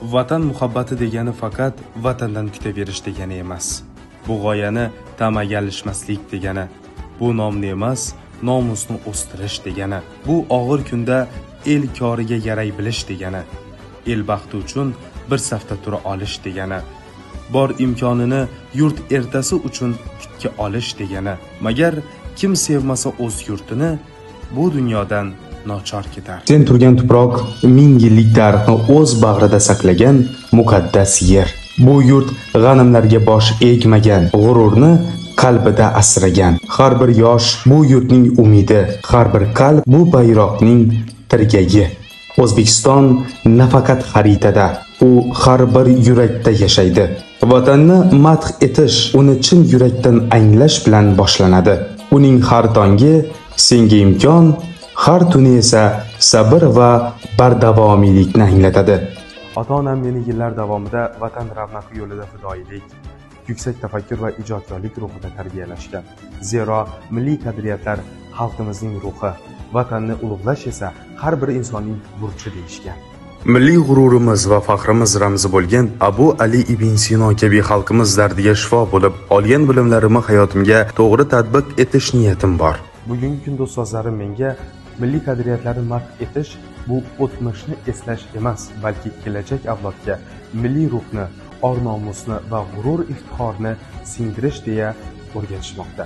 Vatan muhabbati degani faqat vatandan kutaverish degani emas. Bu g'oyani ta'magalashmaslik degani. Bu nomni emas, nomusni o'stirish degani. Bu og'ir kunda el koriga yaray bilish degani. El baxti uchun bir safda tura olish degani. Bor imkonini yurt ertasi uchun kutga olish degani. Magar kim sevmasa o'z yurtini, bu dunyodan nochor ketar. Sen turgan tuproq ming yillik tarixni o'z bag'rida saqlagan muqaddas yer. Bu yurt g'animlarga bosh egmagan, g'ururni qalbida asragan. Har bir yosh bu yurtning umidi, har bir qalb bu bayroqning tirgagi. O'zbekiston nafaqat xaritada, u har bir yurakda yashaydi. Vatanni madh etish uni chin yurakdan anglash bilan boshlanadi. Uning har tongi senga imkon, har tuni esa sabr va bardavomiylikni anglatadi. Ota-onam meni yillar davomida vatan ravnaqi yo'lida fidoyilik, yuksak tafakkur va ijodkorlik ruhida tarbiyalashgan. Zero milliy qadriyatlar xalqimizning ruhi, vatanni ulug'lash esa har bir insonning burchi deyishgan. Milliy g'ururimiz va faxrimiz ramzi bo'lgan Abu Ali ibn Sino kabi xalqimiz dardiga shifo bo'lib, olgan bilimlarimni hayotimga to'g'ri tatbiq etish niyatim bor. Bugungi kunda ustozlarim menga milliy qadriyatlarni madh etish bu o'tmishni eslash emas, balki kelajak avlodga milliy ruhni, or-nomusni va g'urur iftixorni singdirish deya o'rgatishmoqda.